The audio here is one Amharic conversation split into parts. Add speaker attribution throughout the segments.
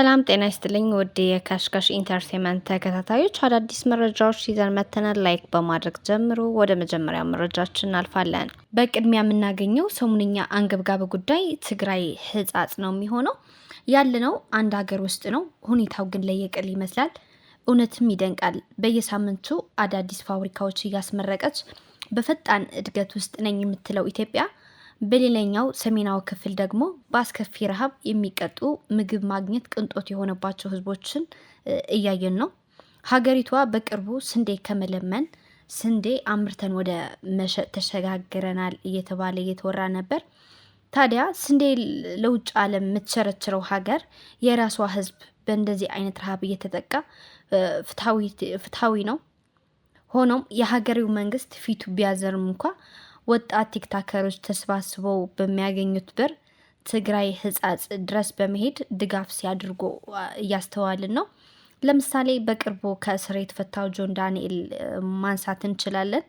Speaker 1: ሰላም ጤና ይስጥልኝ ውድ የከሽከሽ Entertainment ተከታታዮች፣ አዳዲስ መረጃዎች ይዘን መተናል። Like በማድረግ ጀምሩ። ወደ መጀመሪያ መረጃችን እናልፋለን። በቅድሚያ የምናገኘው ሰሞንኛ አንገብጋቢ ጉዳይ ትግራይ ህጻጽ ነው የሚሆነው። ያለነው አንድ ሀገር ውስጥ ነው። ሁኔታው ግን ለየቅል ይመስላል። እውነትም ይደንቃል። በየሳምንቱ አዳዲስ ፋብሪካዎች እያስመረቀች በፈጣን እድገት ውስጥ ነኝ የምትለው ኢትዮጵያ በሌላኛው ሰሜናዊ ክፍል ደግሞ በአስከፊ ረሃብ የሚቀጡ፣ ምግብ ማግኘት ቅንጦት የሆነባቸው ህዝቦችን እያየን ነው። ሀገሪቷ በቅርቡ ስንዴ ከመለመን ስንዴ አምርተን ወደ መሸጥ ተሸጋግረናል እየተባለ እየተወራ ነበር። ታዲያ ስንዴ ለውጭ ዓለም የምትቸረችረው ሀገር የራሷ ህዝብ በእንደዚህ አይነት ረሃብ እየተጠቃ ፍትሐዊ ነው? ሆኖም የሀገሬው መንግስት ፊቱ ቢያዘርም እንኳ ወጣት ቲክታከሮች ተሰባስበው በሚያገኙት ብር ትግራይ ህጻጽ ድረስ በመሄድ ድጋፍ ሲያደርጉ እያስተዋልን ነው። ለምሳሌ በቅርቡ ከእስር የተፈታው ጆን ዳንኤል ማንሳት እንችላለን።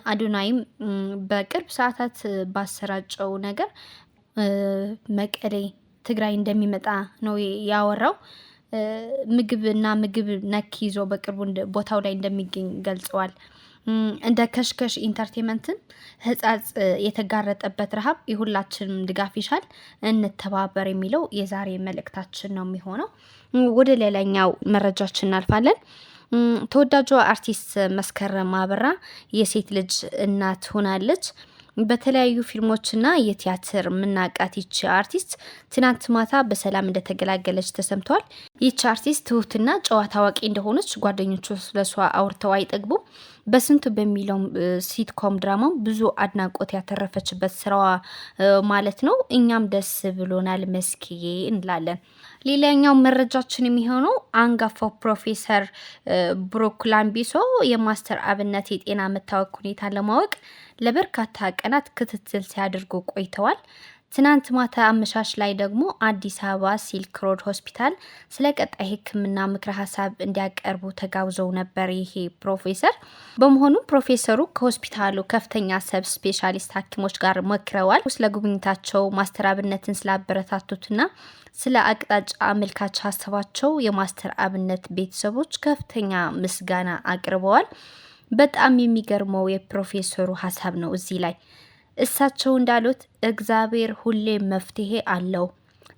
Speaker 1: አዶናይም በቅርብ ሰዓታት ባሰራጨው ነገር መቀሌ ትግራይ እንደሚመጣ ነው ያወራው። ምግብ እና ምግብ ነክ ይዞ በቅርቡ ቦታው ላይ እንደሚገኝ ገልጸዋል። እንደ ከሽከሽ Entertainment ን ህጻጽ የተጋረጠበት ረሃብ የሁላችንም ድጋፍ ይሻል፣ እንተባበር የሚለው የዛሬ መልእክታችን ነው የሚሆነው። ወደ ሌላኛው መረጃችን እናልፋለን። ተወዳጇ አርቲስት መስከረም አበራ የሴት ልጅ እናት ሆናለች። በተለያዩ ፊልሞችና የቲያትር የምናውቃት ይቺ አርቲስት ትናንት ማታ በሰላም እንደተገላገለች ተሰምቷል። ይቺ አርቲስት ትሁትና ጨዋ፣ ታዋቂ እንደሆነች ጓደኞቹ ስለሷ አውርተው አይጠግቡም። በስንቱ በሚለው sitcom ድራማው ብዙ አድናቆት ያተረፈችበት ስራዋ ማለት ነው። እኛም ደስ ብሎናል መስክዬ እንላለን። ሌላኛው መረጃችን የሚሆነው አንጋፋው ፕሮፌሰር ብሩክ ላምቢሶ የማስተር አብነት የጤና መታወክ ሁኔታ ለማወቅ ለበርካታ ቀናት ክትትል ሲያደርጉ ቆይተዋል። ትናንት ማታ አመሻሽ ላይ ደግሞ አዲስ አበባ ሲልክ ሮድ ሆስፒታል ስለ ቀጣይ ሕክምና ምክረ ሀሳብ እንዲያቀርቡ ተጋብዘው ነበር ይሄ ፕሮፌሰር። በመሆኑም ፕሮፌሰሩ ከሆስፒታሉ ከፍተኛ sub specialist ሐኪሞች ጋር መክረዋል። ስለ ጉብኝታቸው ማስተር አብነትን ስላበረታቱትና ስለ አቅጣጫ አመልካች ሀሳባቸው የማስተር አብነት ቤተሰቦች ከፍተኛ ምስጋና አቅርበዋል። በጣም የሚገርመው የፕሮፌሰሩ ሀሳብ ነው እዚህ ላይ። እሳቸው እንዳሉት እግዚአብሔር ሁሌ መፍትሄ አለው፣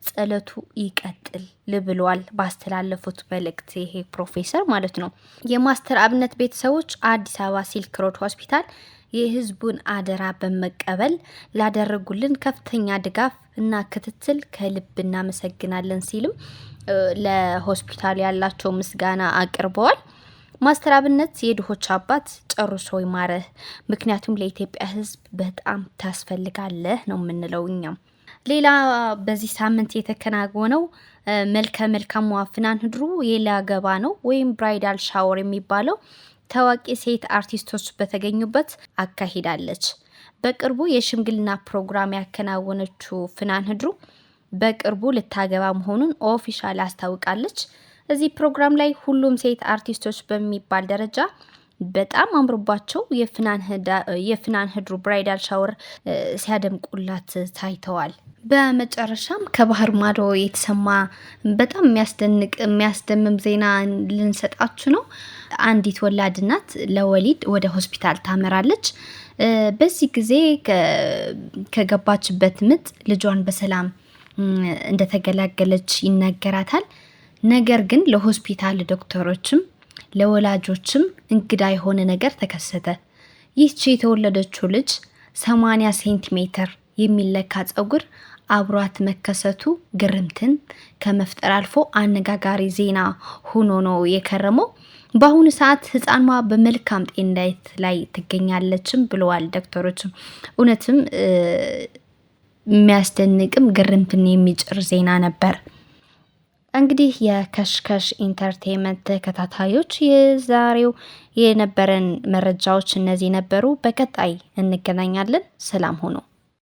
Speaker 1: ጸሎቱ ይቀጥል ብለዋል ባስተላለፉት መልእክት ይሄ ፕሮፌሰር ማለት ነው። የማስተር አብነት ቤተሰቦች አዲስ አበባ ሲልክ ሮድ ሆስፒታል የህዝቡን አደራ በመቀበል ላደረጉልን ከፍተኛ ድጋፍ እና ክትትል ከልብ እናመሰግናለን ሲልም ለሆስፒታል ያላቸው ምስጋና አቅርበዋል። ማስተር አብነት የድሆች አባት ጨርሶ ይማረህ፣ ምክንያቱም ለኢትዮጵያ ሕዝብ በጣም ታስፈልጋለህ ነው የምንለው እኛም። ሌላ በዚህ ሳምንት የተከናወነው መልከ መልካሟ ፍናን ህድሩ የላገባ ነው ወይም bridal shower የሚባለው ታዋቂ ሴት አርቲስቶች በተገኙበት አካሂዳለች። በቅርቡ የሽምግልና ፕሮግራም ያከናወነችው ፍናን ህድሩ በቅርቡ ልታገባ መሆኑን official አስታውቃለች። እዚህ ፕሮግራም ላይ ሁሉም ሴት አርቲስቶች በሚባል ደረጃ በጣም አምሮባቸው የፍናን ህድሩ bridal shower ሲያደምቁላት ታይተዋል። በመጨረሻም ከባህር ማዶ የተሰማ በጣም የሚያስደንቅ የሚያስደምም ዜና ልንሰጣችሁ ነው። አንዲት ወላድ እናት ለወሊድ ወደ ሆስፒታል ታመራለች። በዚህ ጊዜ ከገባችበት ምጥ ልጇን በሰላም እንደተገላገለች ይነገራታል። ነገር ግን ለሆስፒታል ዶክተሮችም ለወላጆችም እንግዳ የሆነ ነገር ተከሰተ። ይህቺ የተወለደችው ልጅ 80 ሴንቲሜትር የሚለካ ጸጉር አብሯት መከሰቱ ግርምትን ከመፍጠር አልፎ አነጋጋሪ ዜና ሆኖ ነው የከረመው። በአሁኑ ሰዓት ህፃኗ በመልካም ጤንነት ላይ ትገኛለችም ብለዋል ዶክተሮችም። እውነትም የሚያስደንቅም ግርምትን የሚጭር ዜና ነበር። እንግዲህ የከሽከሽ Entertainment ተከታታዮች፣ የዛሬው የነበረን መረጃዎች እነዚህ ነበሩ። በቀጣይ እንገናኛለን። ሰላም ሁኑ።